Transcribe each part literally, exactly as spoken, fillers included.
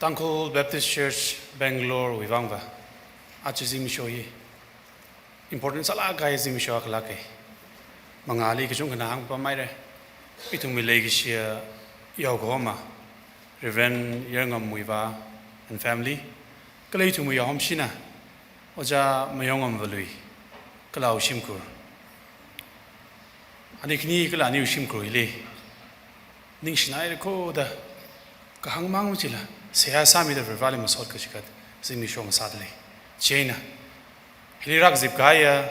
Tangkhul Baptist Church Bangalore wui vangva aja zimiksho hi important sālāk kahai zimiksho akha lāka. Mangāli kachungkhana hāngpamhaira. Ithumwui leikashiya yaokahoma, Reverend Yarngam Muivah and family, kala ithumwui yaohomshina, Ojā Mayonngam Valui, kala awui shimkhur. Ani khani kala aniwui shimkhur hili ningshinaira kho da kahāng mang machila, seihā sāmida Varivarāli masot kachikat zimiksho ngasāda lei. Chieina hili rākazip kahaiya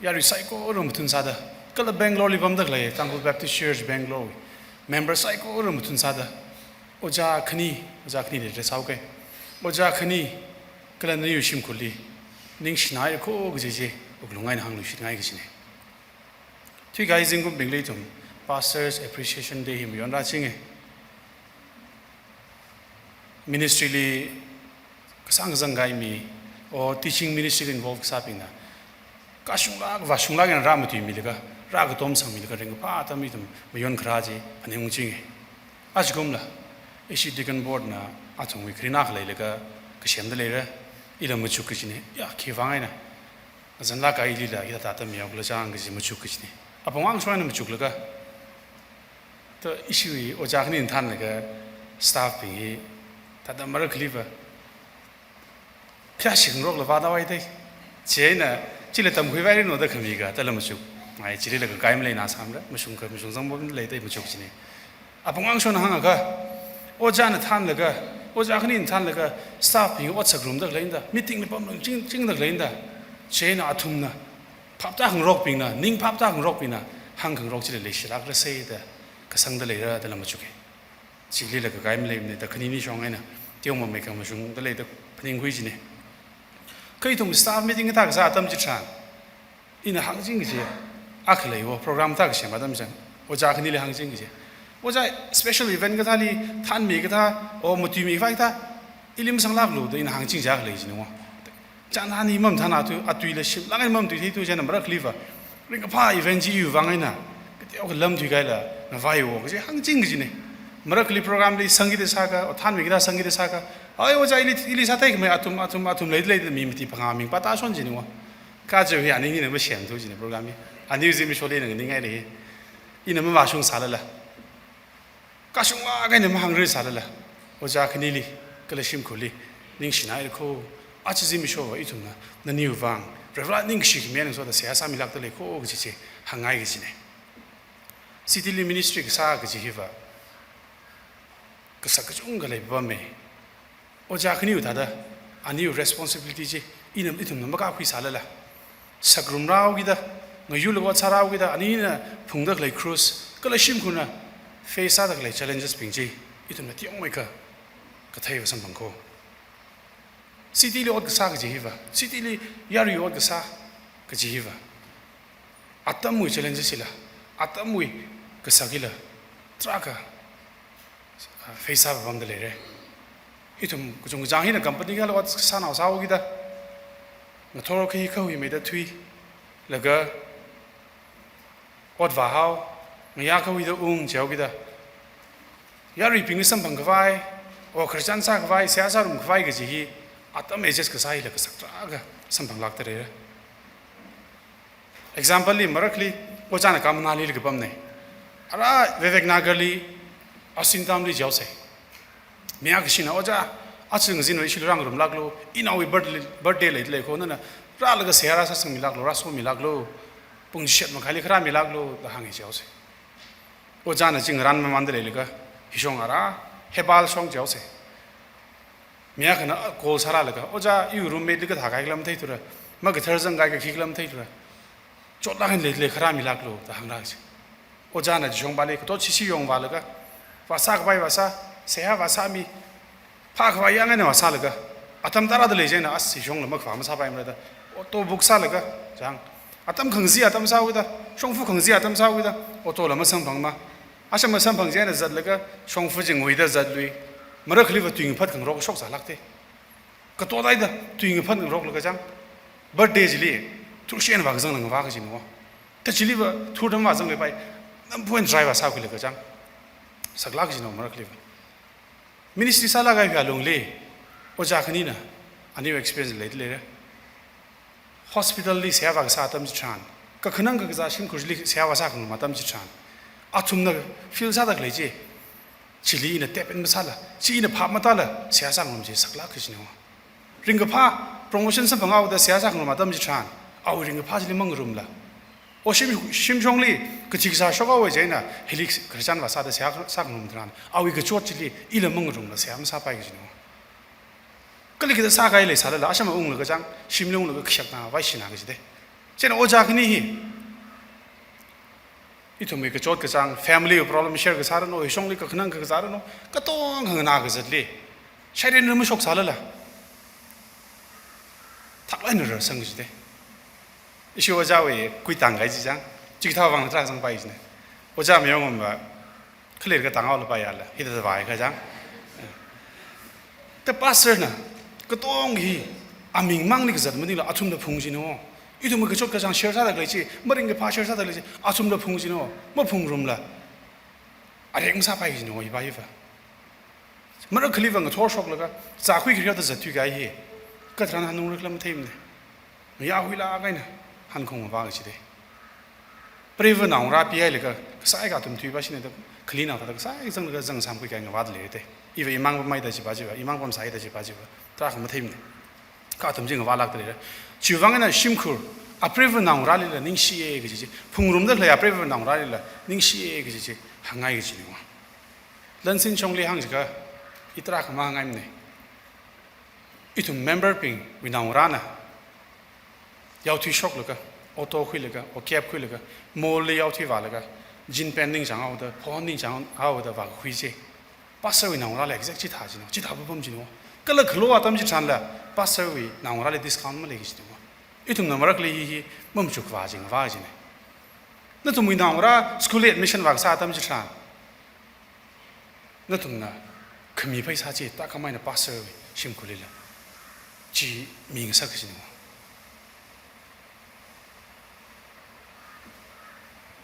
yarui saikora mathun sāda, kala Bangalore li pamda khalei Tangkhul Baptist Church Bangalore member saikora mathun sāda, ojā khani, ojā khani da address sāhaoka. Ojā khani kala naniwui shimkhurli ningshinaira kho kaji chi wuklung eina hāngluishitngai kajina. Thuikahai zingkumbingli ithum Pastors Appreciation Day hi mayon rāchinga. Ministry li kasāng kazang kahai mi, or teaching ministry li involve kasābingna kashunglāk vāshunglāk eina rāmatuimilaga, rākatom sangmilaga ringkaphā atam ithum mayon kharā chi phaningungchinga. Ajakumla ishi Deacon Board na athumwui kharin akha leilaga kasemda leira. Ila machuk kajina. Ya, khivang eina ngazanlāk kahai ilila hithāda atam mihaokhala chang kaji machuk kajina. Apong angsho eina machuklaga, to ishiwui ojā khanina thānlaga staff bing hi thāda marakhaliva phayāshing rokla vāda haowa da. Chieina chila tamkhuivairanu da khami kathāla machuk. Ai, chilila kakai maleina sāmara, mashungkha mashungzang pamda lei da machuk kajina. Apong angshona hāngakha, ojāna thānlaga, ojā khanina thānlaga, staff bing ot sāngarumda khalei eina da, meeting li pamlung ching, chingda khalei eina da. Chieina athumna phaptā khangarokbingna, ning phaptā khangarokbingna hāngkhangarok chila leishilākrasa da kasangda leira dala machuka. Chilila kakai maleimana da khanini shong eina teomeikha mashungda lei da phaningkhui kajina. Kha ithum staff meeting kathā kasā atam chitharan ina hāngching kaji akha leiya, program kathā kasem atam chang, ojā khanili hāngching kaji. Ojā special event kathāli thānmi kathā, or matuimi khavai kathā ili masanglāklu da ina hāngching kaji akha lei kajina. Chānhān hi mamathāna tu, atuila shimlāk eina mamatuitheitu chieina marakhaliva ringkaphā event chi iwui vang eina kateokha lam thuikahaila ngavaiwo kaji hāngching kajina. Marakhali program li sangkida sākha, or thānmi kathā sangkida sākha, ai ojā ili, ili sātheikhamei athum, athum, athum leida leida mi mati phangā ming pātāshon kajina. Kha chiwui hi ani ina masemthu kajina program hi. Aniwui zimiksholi ina nganingai lei. Ina mavāshungsālala, kashunglāk eina mahāngri sālala, ojā khanili kala shimkhurli ningshinaira kho. Aja zimiksho ithumna naniwui vang Varivarā ningkashi khami eina ngasoda seihā sāmilākda lei kho kaji chi hāngngai kajina. City li ministry kasā kaji hiva kasak kachungkha leipapama. Ojā khaniwui thāda aniwui responsibility chi ina ithumna makakhui sālala, sāngarum rāhaokida, ngayurlaga ot sārāhaokida, anina phungda khalei cross kala shimkhurna face sāda khalei challenges bing chi ithumna teomeikha katheiva samphang kho. City li ot kasā kaji hiva, city li yarui ot kasā kaji hiva, atamwui challenges hila, atamwui kasak hila tarākha face sāpapamda leira. Ithum kachungkha chang hina company kala ot kasānao sāhaokida, ngathor khahi khahui meida thuilaga ot vāhao, ngayā khahuida ung jihaokida, yaruibingli samphang khavai, or khararchan sākhavai, seihā sārum khavai kaji hi atam adjust kasā hila kasak tarākha samphanglākda leira. Example li, marakhali ojāna akha Manali li kapamna. Ara Vivek Nagar li Austin Town li jihaosa. Mi akhashina, ojā, aja ngazinwui ishili rāngarumlāklu, inaowui birthday, birthday leida lei kho, nana rālaga seihā rāsāsangmilāklu, rāsomilāklu, pung chishat makhaili kharāmilāklu da hānga jihaosa. Ojāna chi ngarān mamānda leilaga, hishong ara, Hebbal shong jihaosa. Mi akhana call sārālaga, ojā, iwui roommate li kathā kahai khala matheithura, makathar zang kahai kakhi khala matheithura, chotlāk eina leida lei, kharāmilāklu da hāngrā kaji. Ojāna chishongpali kato chishi yongvālaga, vāsā khavai vāsā, seihā vāsāmi, phākhavai yang eina vāsālaga, atam tarāda lei chieina, as, hishongla makhavā masāpaimara da auto book sālaga chang. Atam khangazin atam sāhaokida, shongfa khangazin atam sāhaokida, auto la masamphangma. Asham masamphang chieina zatlaga shongfa chi nguida zatlui. Marakhaliva tui ngaphat khangarok shokzālākta. Kato daida tui ngaphat khangaroklaga chang. Birthday chili thurshi eina vākazangla ngavā kajina. Ta chiliva thurda mavāzanglapai. Namphu eina drive vāsākhuilaga chang. Saklāk kajina marakhaliva. Ministry sālāk kahai alungli, ojā khanina, aniwui experience leida leira. Hospital li seihā vākasā atam chitharan, kakhanang kakazā shimkhurli seihā vāsā khangarum atam chitharan, athumna feel sāda khalei chi, chili ina tap in masāla, chi ina phap matāla, seihā sāngarum chi saklāk kajina. Ringkaphā promotion samphanghaoda seihā sākhangarum atam chitharan, awui ringkaphā chili mangarumla, o shim, shimshongli kathi kasā shokhaowa chieina, hili khararchan vāsāda seihā sākhangarum tharan, awui kachot chili ila mangarumla, seihā masāpai kajina. Kali kathāda sākahai leisālala, asham unglaga chang, shimli unglaga kashakna, vaishina kaji de. Chieina ojā khani hi, ithumwui kachot kachāng, family problem share kasā ranu, ishongli kakhanang kakazā ranu, katonga nganā kazatli, shairin ram mashoksālala, thakla eina rarsang kaji de. Ishi ojāwui kuitang kahai chi chang, chikathā vang tarākha zangpai kajina. Ojā mayongamva, khalir katang haolapai yala, hithāda vāi kha chang. Ta pastor na, katonga hi, aming mangli kazat maningla, athumla phung kajina. Ithumwui kachot kachāng share sāda khalei chi, maringkaphā share sāda khalei chi, athumla phung kajina, maphungrumla, arek masāpai kajina, hiva hiva. Marakhali vang ngathor shoklaga, zākhui khareo da zatthui kahai hi, katharan hanungra khala matheimana. Mayāhuilāk eina hankhong mavā kaji de. Preiva naongarā pihailaga, kasāi ka athum thuipa shina da, khalinao thāda kasāi zanglaga zang samkhui kahai ngavāda leira de. Iva imang pamhaida chipa chiva, imang pamsāhaida chipa chiva, tarākha matheimana. Kha athum chi ngavālākda leira. Chiwui vang eina shimkhur, apreiva naongarālila ningshiya kaji chi, phungrumda khalei apreiva naongarālila ningshiya kaji chi hāngngai kajina. Lansin shongli hāng jiakha, i tarākha mahāngngaimana. Ithum member bingwui naongarāna yaothui shoklaga, auto khuilaga, o cab khuilaga, mall li yaothui vālaga, jean pant ningchāng haoda, phone ningchāng haoda vākakhui chi, pastor wui naongarāla exact chithā kajina, chithā papam kajina. Kala khalo atam chitharanla, pastor wui naongarāli discount malei kajina. Ithumna marakhali hi hi mamachuk vā chi ngavā kajina. Nathumwui naongarā school admission vākasā atam chitharan, nathumna khami pheisā chi tākhamei eina pastor wui shimkhurlila chi mingasak kajina.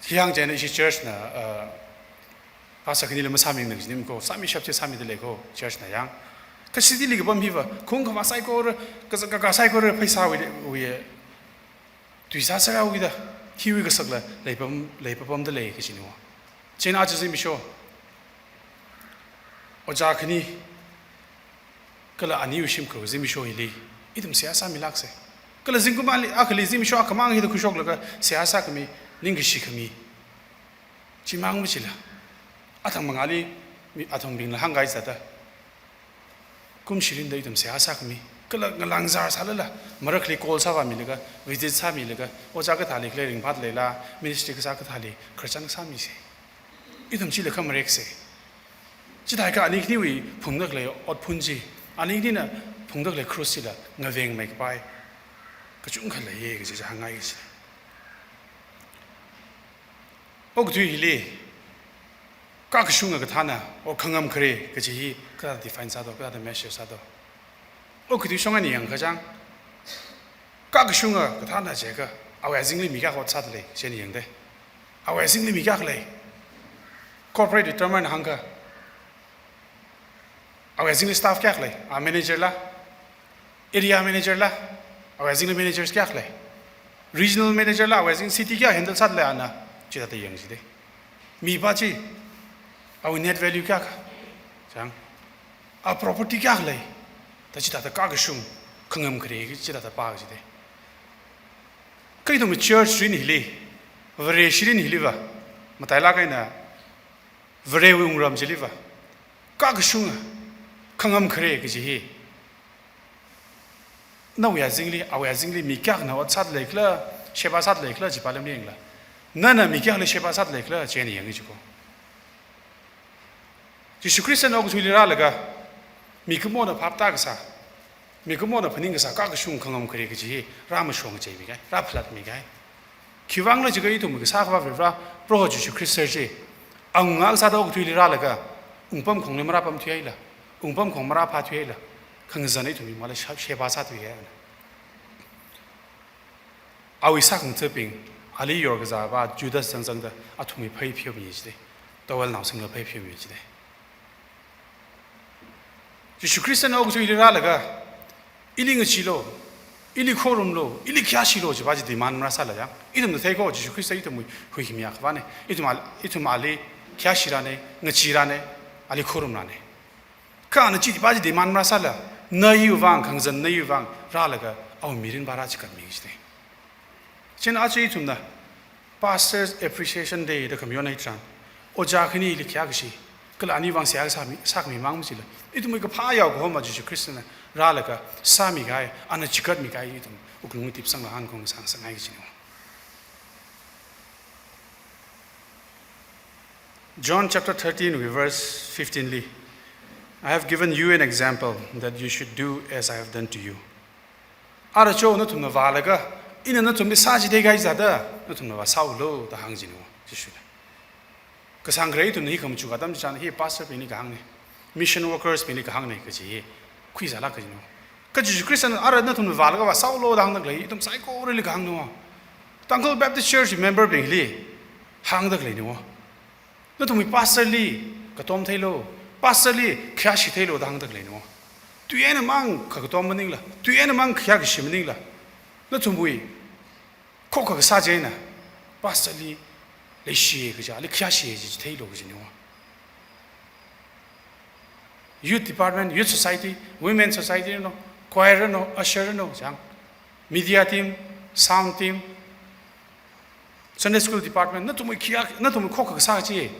Hi hāng chieina ishi church na, uh, pastor khanila masāmimana kajina ko, sāmishap chi sāmida lei ko, church na yang. Kha city li kapam hiva, khong khavā saikora, kazā kakā saikora pheisāwui, wui, tui sāsāra wui da, hiwui kasakla, leipam, leipapamda lei kajina. Chieina aja zimiksho, ojā khani, kala aniwui shimkhur zimiksho hili, ithum seihā sāmilāksa. Kala zingkum ali, akhali zimiksho akhamang hida khuishoklaga, seihā sākhami, ningkashi khami. Chimang machila, athang mangāli, mi, athangbingla hāngkahai sāda, kum shirinda ithum seihā sākhami, kala ngalāngzār sālala, marakhali call sāvāmilaga, visit sāmilaga, ojā kathāli khalei ringphāda leila, ministry kasā kathāli, khararchan sāmisa. Ithum chila khamareksa. Chithākha ani khaniwui phungda khalei otphun chi, ani khanina phungda khalei cross chila ngavengmei kapai kachungkha leiya kaji chi hāngngai kaji. Okathui hili, kakashunga kathāna, o khangam khare kaji hi kathāda define sādo, kathāda measure sādo. Okathui shong eina yangkachang, kakashunga kathāna jiakha, awui azingli mi kayākha ot sāda lei, chieina yangda. Awui azingli mi kayākha lei. Corporate term eina hāngkha, awui azingli staff kayākha lei, a manager la, area manager la, awui azingli managers kayākha lei. Regional manager la, awui azing city kayākha handle sāda lei ana, chithāda yang jida. Mipā chi, awui net value kayākha, chang, a property kayākha lei, da chithāda kakashung, khangam khare, chithāda pā jida. Kha ithumwui church rin hili, Vare shirin hiliva, matailāk eina, Varewui wungram chiliva, kakashunga, khangam khare kaji hi, nawui azingli, awui azingli mi kayākhana ot sāda leikhala, sheba sāda leikhala, chipāla mayangla, nana mi kayākhali sheba sāda leikhala, chieina yang jiko. Jishu Khristana okathuili rālaga, mikumona phap tākasā, mikumona phaning kasā kakashung khangam khare kaji hi rāmashong kaji mi kahai, rāphalatmi kahai. Khiwuivangkhala jiakha ithum kasā akhava Varivara Proho Jishu Khrista chi, awunga kasāda okathuili rālaga, wungpamkhongli marāpamthuihaila, wungpamkhong marāphāthuihaila, khangazan ithumwui mangāli sheba sāthuihaina. Awui sākhangathabing, ali yorkazāva Judas zangzangda athumwui phei pheomi jida, towel naosingla phei pheomi jida. Jishu Khristana okathui ili rālaga, ili ngacheelu, ili khorumlu, ili khayāshilu, chiva chi demand marāsāla yang. Ithumna theiko, Jishu Khrista ithumwui huikhami akhavāna. Ithum al-, ithum ali khayāshirana, ngacheerana, ali khorumrana. Kha ana chi, chiva chi demand marāsāla, nawui vang, khangazan nawui vang rālaga, awui mirin vāra chikatmi jide. Chieina aja ithumna Pastors Appreciation Day da khamayon hitharan, ojā khanili khayākashi, kala ani vang seihā sāmi, sākhami mang machila, ithumwui kaphā yaokahoma Jishu Khristana rālaga sāmikahai, ana chikatmikahai ithum wuklung tipsangla han kong sang sangai kachina. John chapter thirteen, verse fifteen li, "I have given you an example that you should do as I have done to you." Ara cho nathumna vālaga, ina nathumli sāchitheikahai thāda, nathumna vāsāulu da hāng jina Jishuna. Kasāngkhare ithumna hi khamachuk atam chitharan, hi pastor bingli kahāngna, mission workers bingli kahāngna kaji hi khuisālāk kajina. Kha Jishu Khristana ara nathumna vālaga vāsāulu da hāngda khalei, ithum saikorali kahāngna. Tangkhul Baptist Church member bingli hāngda khaleina. Nathumwui pastor li katom theilu, pastor li khayāshi theilu da hāngda khaleina. Tui eina mang kakatom maningla, tui eina mang khayākashi maningla, nathumwui khokkha kasā chieina, pastor li leishiya kaja, ali khayāshiya kaji chitheilu kajina. Youth department, youth society, women society no, choir no, usher no, chang, media team, sound team, Sunday school department, nathumwui khayā, nathumwui khokkha kasā chi,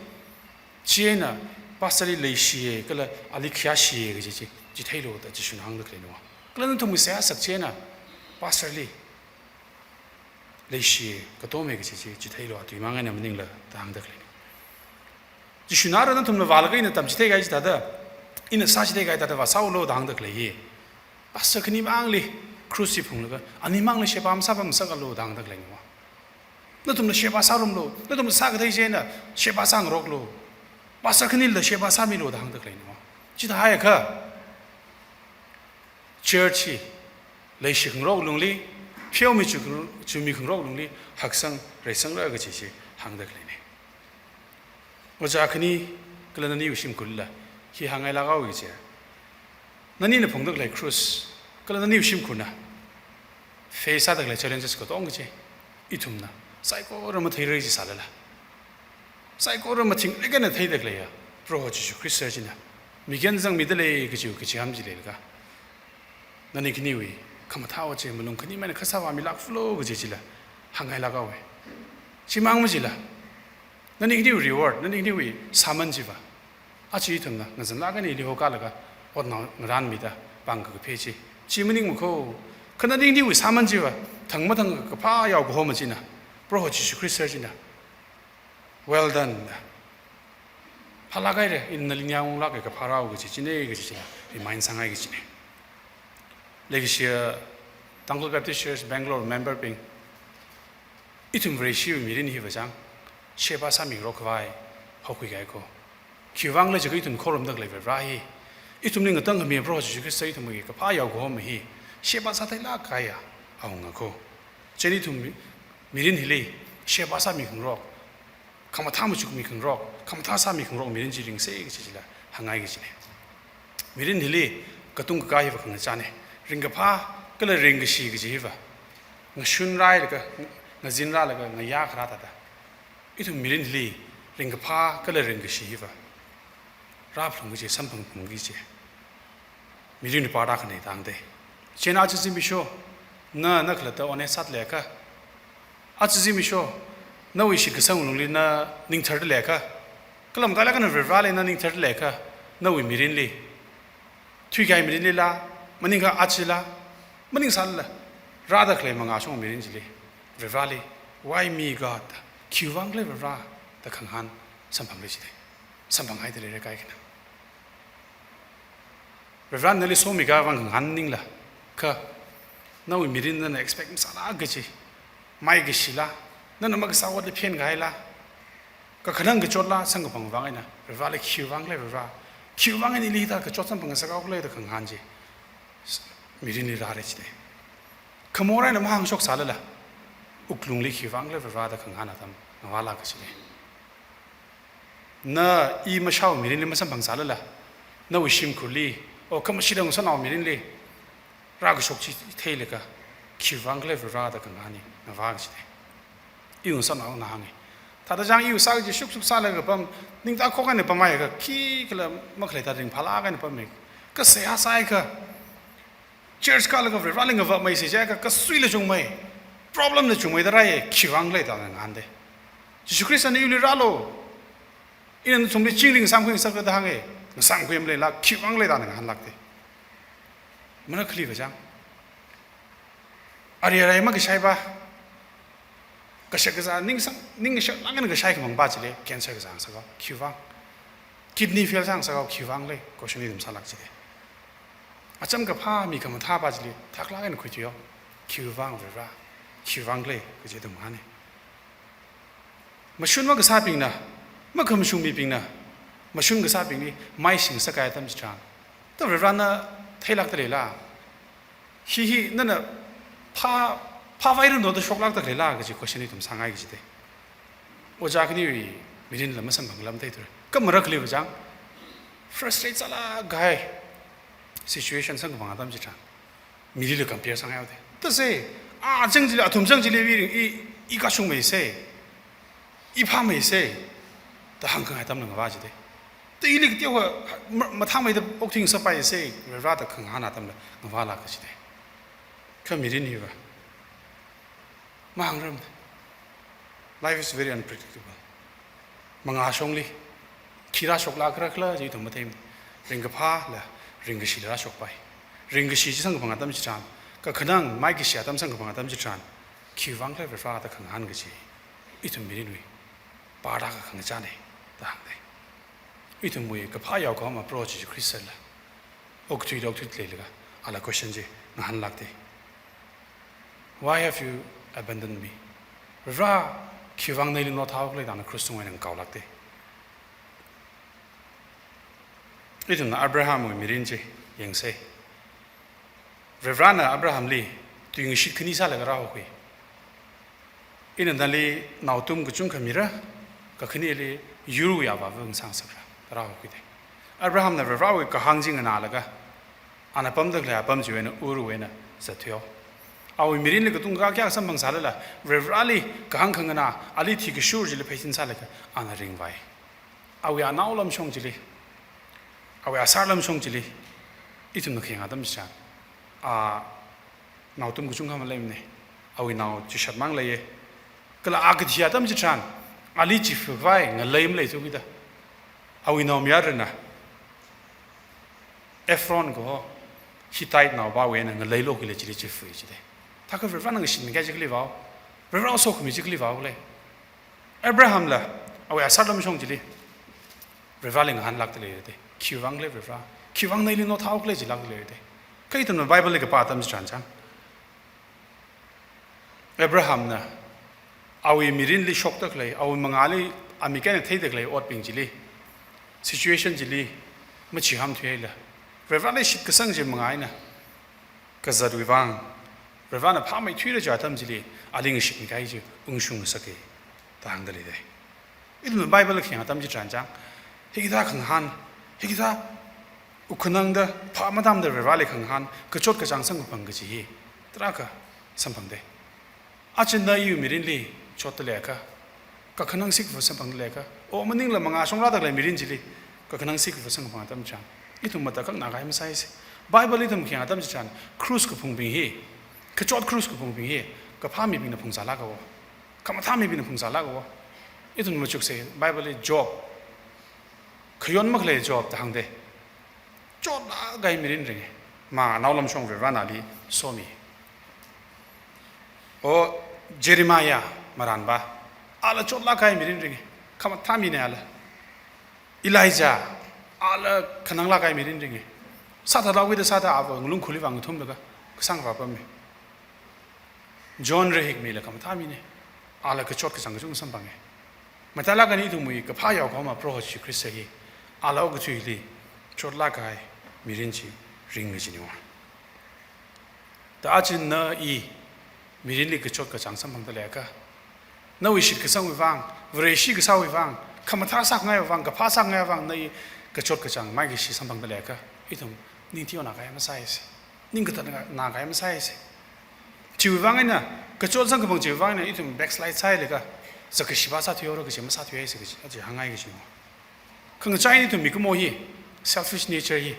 chieina pastor li leishiya, kala ali khayāshiya kaji chi, chitheilu da Jishuna hāngda khaleina. Kala nathumwui seihā sak chieina, pastor li leishiya, katoma kaji chi, chitheilu, tui mang eina maningla da hāngda khaleina. Jishuna ara nathumna vālaga ina tamchitheikahai thāda, ina sāchitheikahai thāda vāsāulu da hāngda khalei hi, pastor khani mangli cross chi phunglaga, ani mangli sheba masāpam masākalu da hāngda khaleina. Nathumna sheba sārumlu, nathumna sākathei chieina sheba sāngaroklu, pastor khanila sheba sāmilu da hāngda khaleina. Chithāhaiakha, church hi leishi khangarok lungli, pheomi chu khangarok, chumi khangarok lungli, haksang reisangra kaji chi hāngda khaleina. Ojā khani kala naniwui shimkhurla hi hāngngailāk haowa kaja, nanina phungda khalei cross, kala naniwui shimkhurna face sāda khalei challenges katonga chi, ithumna saikora matheira jisālala, saikora mathingrik eina theida khaleiya Proho Jishu Khrista china mikayan zangmida lei kajiwui kachihān chi leilaga, nani khaniwui khamathā ot chi malung khani maina khasāvāmilākfulu kaji chila hāngngailāk haowa. Chimang machila, nani khaniwui reward, nani khaniwui sāman chiva, aja ithumna ngazanlāk eina ili hokālaga otnao ngarānmida pāng kakaphā chi, chi maningmakho. Kha nani khaniwui sāman chiva thang mathang kaphā yaokahoma china, Proho Jishu Khrista china, "Well done," da, "Phālāk haira, ina nali ningunglaga kaphā rao," kaji china, kaji china remind sāngai kajina. Leikashiya Tangkhul Baptist Church Bangalore member bing, ithum Vareshiwui mirin hiva chang, sheba sāmingarok khavai haokhuikahai ko. Khiwuivang khala jiakha ithum khorumda khalei Vare hi, ithumli ngatangkhami Proho Jishu Khrista ithumwui kaphā yaokahoma hi sheba sātheilāk kahaiya awunga ko. Chieina ithum mi-, mirin hili sheba sāmi khangarok, khamathā machukmi khangarok, khamathā sāmi khangarok mirin chi ringsa kaji chila hāngngai kajina. Mirin hili katung kakā hiva khangachāna. Ringkaphā kala ringkashi kaji hiva ngashun rālaga, ngazin rālaga, ngayā kharā thāda, ithum mirin hili ringkaphā kala ringkashi hiva rāphalungki kaji, samphangphungki kaji, mirin part akhana da hāngda. Chieina aja zimiksho na, na khalatta honest sāda leiakha, aja zimiksho nawui shitkasang lungli na ningtharda leiakha, kala matailāk eina Vareli na ningtharda leiakha, nawui mirinli, thuikahai mirinlila, maningakha ajala, maningsālala, rāda khalei mangāshong mirin chili, Vareli, "Why me, God?" da, "Khiwuivang khala Vare?" da khangahān samphangra jida. Samphanghaida leira kaikhana. Varena nali somikahai vang khangahān maningla, kha nawui mirin nana expect masālāk kaji, maikashila, nana makasā otli phenkahaila, kakhanang kachotla samkaphang vang eina, Vareli khiwuivang khala Vare, khiwuivang eina ili hithā kachot samphang ngasakhaokhala da khangahān chi, mirinli rāra jida. Khamor eina mahāngshok sālala, wuklungli khiwuivang khala Vare da khangahān atam ngavālāk kajina. Na i mashao mirinli masamphangsālala, nawui shimkhurli O, khamashit ngasotnao mirinli rākashok chi theilaga, khiwui vang khala Varivara da khangahān hi ngavā kachida. Iwui ngasotnaona hānga. Thāda chang iwui sāki kaji shukshuk sālaga pam, ningtā khok eina pamhaiakha, khikhala makhalei thāda ringphālāk eina pammi. Kha seihā sāakha, church kālaga Varivarali ngavāmei si jiakha, kasuila chungmei, problem la chungmei da rāya, khiwui vang khala da ngahānda. Jesu Khristana iwuili rālu, ina nathumli chingri ngasāmkhui ngasaka da hānga, ngasāmkhuimaleila, khiwui vang khala da ngahānlākda. Marakhali kachang, ari arai makashai pa, kashak kazā ningsang, ningshak langna kashai khamang pa chili, cancer kazā ngasaka, khiwui vang. Kidney fail sāngasaka, khiwui vang khala, question hi ithum sālāk chida. Acham kaphā mi khamathā pa chili, thaklāk eina khuithuiyo, khiwui vang Varivara, khiwui vang khala, kaji ithum ngahāna. Mashun makasābingna, makhamashung mibingna, mashun kasābingli maishing sākahai atam chitharan, ta Varivarana theilākda leila, hi hi nana phā, phāvairanu da shoklākda leila kaji question hi ithum sāngai kachida. Ojā khaniwui mirinla masamphangla matheithura. Kha marakhali kachang, frustrate sālāk kahai situation samkaphang atam chitharan, milila compare sāngaihaoda. Tase, a chang chili, athum chang chili iwui ring, i, i kashungmei se, i phāmei se, da hāngkhangai atamla ngavā chida. Ta ili kateokha ma-, mathāmeida okthuing sāpai se, Varivara da khangahān atamla ngavālāk kachida. Kha mirin hiva mahāngrarmada. Life is very unpredictable. Mangāshongli khi rāshoklākra khala chi ithum matheimana. Ringkaphāla, ringkashila rāshokpai. Ringkashi chi samkaphang atam chitharan, kakhanang maikashi atam samkaphang atam chitharan, khiwui vang khala Varivara da khangahān kaji ithum mirinwui pāda kakhang chāna da hāngda. Ithumwui kaphā yaokahoma Proho Jesu Khristala okathuida okthuida leilaga, ala question chi ngahānlākda. "Why have you abandoned me?" Varivara, khiwui vang na ili nothao khala da ana cross tungwui eina ngakaolākda. Ithumna Abrahamwui mirin chi yangsa. Varivarana Abrahamli tuingashit khani sālaga rāhokhui. Ina nali naotum kachungkha mira, kakhaneli yurwui avāva ngasāngasakra, rāhokhuida. Abrahamna Varivarawui kahāng chi nganālaga, ana pamda khalei apam chiwui eina Urwui eina zatthuihaowa. Awui mirinli katongkha kayākha samphangsālala, Varivarali kahāng khanganā, ali thikashur chili pheisin sālaga, ana ringvai. Awui anao lamshong chili, awui asar lamshong chili, ithumna khayang atam chitharan, a, naotum kachungkha maleimana, awui nao chishat mang leiya. Kala a kathi atam chitharan, ali chifakhavai ngalei maleithu kida. Awui naomayarana Ephron kaho, Hittite naopāwui eina ngalei lokhuila chili chifai chida. Thākha Varivarana ngashitmi kahai chi kali vāo, Varivara sokhami chi kali vāo khala. Abrahamla awui asar lamshong chili Varivarali ngahānlākda leida. Khiwui vang khala Varivara, khiwui vang na ili nothao khala jilākda leida. Kha ithumna Bibleli kapā atam chitharan chang, Abrahamna awui mirinli shokda khalei, awui mangāli amik eina theida khalei otbing chili, situation chili, machiham thuihaila, Varivarali shitkasang chi manga eina kazatwui vang, Varivarana phāmeithuira chi atam chili, ali ngashitmi kahai chi ungshung ngasaka da hāngda leida. Ithumna Bible khayang atam chitharan chang, hikathā khangahān, hikathā wukkhanangda phā matamda Varivarali khangahān, kachot kachāng samkaphang kaji hi tarākha samphangda. Aja na iwui mirinli chotda leiakha, kakhanang sikafa samphangda leiakha, o maningla mangāshong rāda khalei mirin chili kakhanang sikafa samkaphang atam chang, ithum matakhak nākahai masāisa. Bible ithum khayang atam chitharan, cross kaphungbing hi, kachot cross kaphungbing hi, kaphā mibingna phungzālāka wo, khamathā mibingna phungzālāka wo. Ithum machuksa, Bibleli Job, khayon makhalei Job da hāngda. Chotlāk kahai mirin ringa. Ma anao lamshong Varivarana ali somi. O Jeremiah marānpa, ala chotlāk kahai mirin ringa. Khamathā mina ala. Elijah, ala khananglāk kahai mirin ringa. Sāthathaokida sātha ava ngalung khuli vang ngathumlaga kasang vāpammi. John Rahik mila khamathā mina. Ala kachot kachāng kachungkha samphanga. Matailāk eina ithumwui kaphā yaokahoma Proho Jesu Khrista hi, ala okathuili chotlāk kahai mirin chi ring kajina. Da aja na i mirinli kachot kachāng samphangda leiakha, nawui shitkasangwui vang, Vareshi kasāwui vang, khamathā sāngaiwui vang, kaphā sāngai vang, na i kachot kachāng maikashi samphangda leiakha, ithum Ning teonā kahai masāhaise. Ning katatnā kahai masāhaise. Chiwui vang eina, kachot zangkaphang chiwui vang eina, ithum backslide sāhailaga, zakkashi vā sāthuihaora kaji masāthuihaise kaji, aja hāngngai kajina. Khangachā eina ithum mikumo hi, selfish nature hi,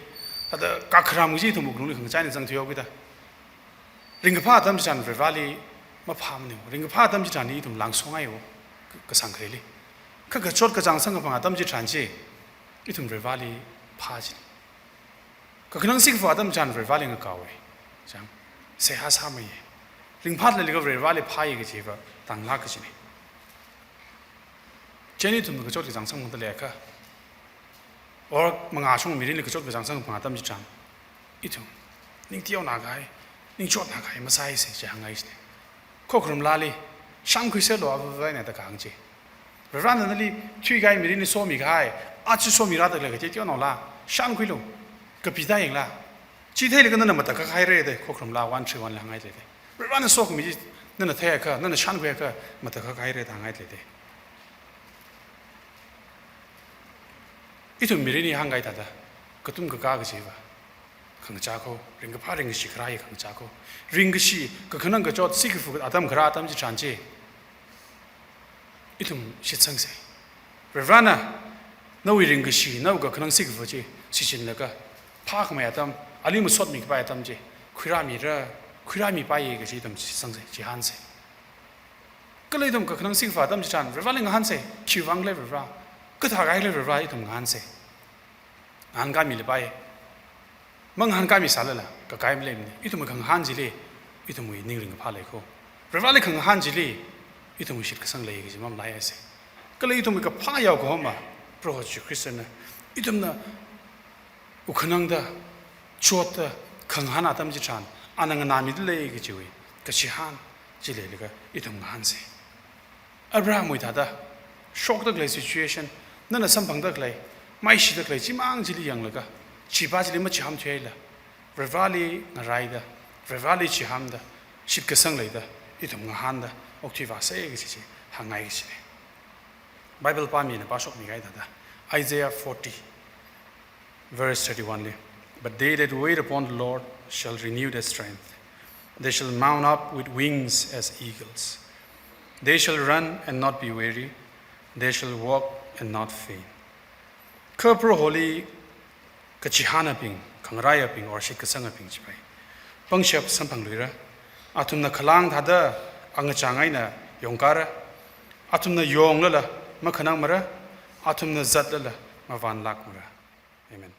thāda kakharam kaji ithum wuklungli khangachā eina zangthuihaokida. Ringkaphā atam chitharan Varivarāli maphāmana. Ringkaphā atam chitharan ithum langshonghaiya, ka-, kasāngkhareili. Kha kachot kachāng samkaphang atam chitharan chi, ithum Varivarāli phā kajina. Kakhanang sikafa atam chitharan Varivarāli ngakaowa. Chang, seihā sāmeiya. Ringphāda leilakha Varivarāli phāya kajiva tanglāk kajina. Chieina ithum kachot kachāng samphangda leiakha, or mangāshong mirinli kachot kachāng samkaphang atam chitharan, ithum ning teonā kahai, ning chotnā kahai masāhaise, chi hāngngai kajina. Khokharum laali, shānkhuiserlu avāva̱ eina da kahāng chi. Varivarāna nali thuikahai mirinli somikahai, aja somirāda khalei kachi teonaola, shānkhuilu, kapi tāyanglu. Chi theilaga nana matakhak haira da, khokharum laa one three one li hāngngai leida. Varivarāna sokhami chi nana theiakha, nana shānkhuiakha, matakhak haira da hāngngai leida. Ithum mirinli hāngkahai thāda, katum kakā kajiva khangachā ko, ringkaphā ringkashi kharā hi khangachā ko. Ringkashi, kakhanang kachot sikafa atam kharā atam chitharan chi, ithum shitsangsa. Varivarāna nawui ringkashi, nawui kakhanang sikafa chi shichinlaga, phākhamei atam, ali masotmikapai atam chi khuirāmira, khuirāmipaiya kaji ithum shitsangsa, chihānsa. Kala ithum kakhanang sikafa atam chitharan Varivarāli ngahānsa, khiwui vang khala Varivarā, kathā kahai khala Varivarā ithum ngahānsa. Ngahānkāmi leipai. Mangahānkāmisālala kakai maleimana. Ithumwui khangahān chili ithumwui ning ringkaphā lei ko. Varivarāli khangahān chili ithumwui shitkasang lei kaji mamalaisa. Kala ithumwui kaphā yaokahoma Proho Jishu Khristana ithumna wukhanangda, chotda, khangahān atam chitharan ana nganāmida lei kajiwui kachihān chi leilaga ithum ngahānsa. Abrahamwui thāda, shokda khalei situation, nana samphangda khalei, maishida khalei chimang chili yanglaga, chipa chili machihāmthuihaila, Varivarāli ngaraida, Varivarāli chihāmda, shitkasang leida, ithum ngahānda okthuivāsa kaji chi hāngngai kajina. Bible pāmina pāshokmikahai thāda, Isaiah forty, verse thirty-one li, "But they that wait upon the Lord shall renew their strength. They shall mount up with wings as eagles. They shall run and not be weary. They shall walk and not faint." Kha Proholi kachihānabing, khangarāyabing, or shitkasangabing chipai, pangshap samphangluira. Athumna khalang thāda angachāng eina yongkara. Athumna yonglala makhanangmara. Athumna zatlala mavanlākmara. Amen.